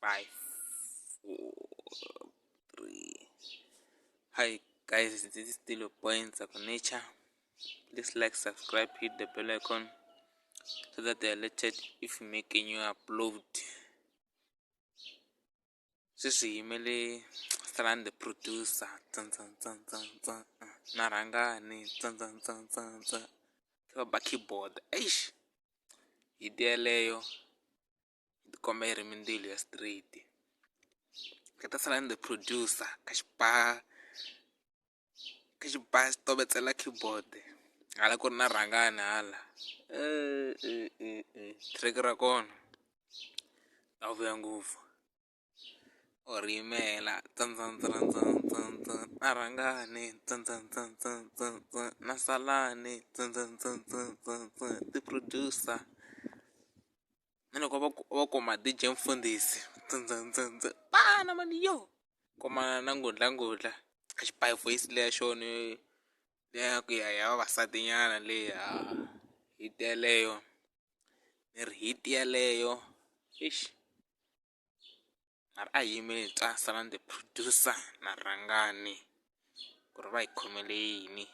5, 4, 3. Hi guys, this is still your boy Ntsako Nature. Please like, subscribe, hit the bell icon so that they are alerted if we make a new upload. Sweswi hi yimele Salani the producer tsan na Rhangani tsan va ba keyboard eish hit yeleyo yi tikomba yi ri mindzilo ya straight. Ka ta Salani the producer ka xiba ka xiba xi tovetsela keyboard hala ku ri na Rhangani hala track ra kona ta vuya ngopfu or yimela tsan na Rhangani tsan na Salani tsan ti-producer na loko va kuma DJ Mfundhisi tsan bana mani yo kuma na ngudlangudla a xi ba hi voice leya xona leya ku ya ya vavasati nyana leya hit yeleyo ni ri hit yeleyo eish mara a hi yimeli hi twa Salani the producer na Rhangani ku ri va hi khomele yini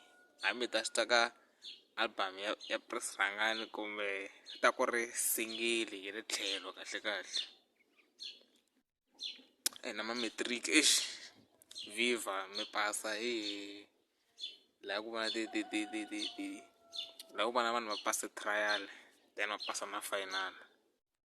hambi hi ta swi twa ka album ya Prince Rhangani kumbe ta ku ri single ya le tlhelo kahle kahle na ma matric eish viva mi pasa he la ku vona ti ti ti ti ti ti la ku vona vanhu va pase trial then va pasa na final.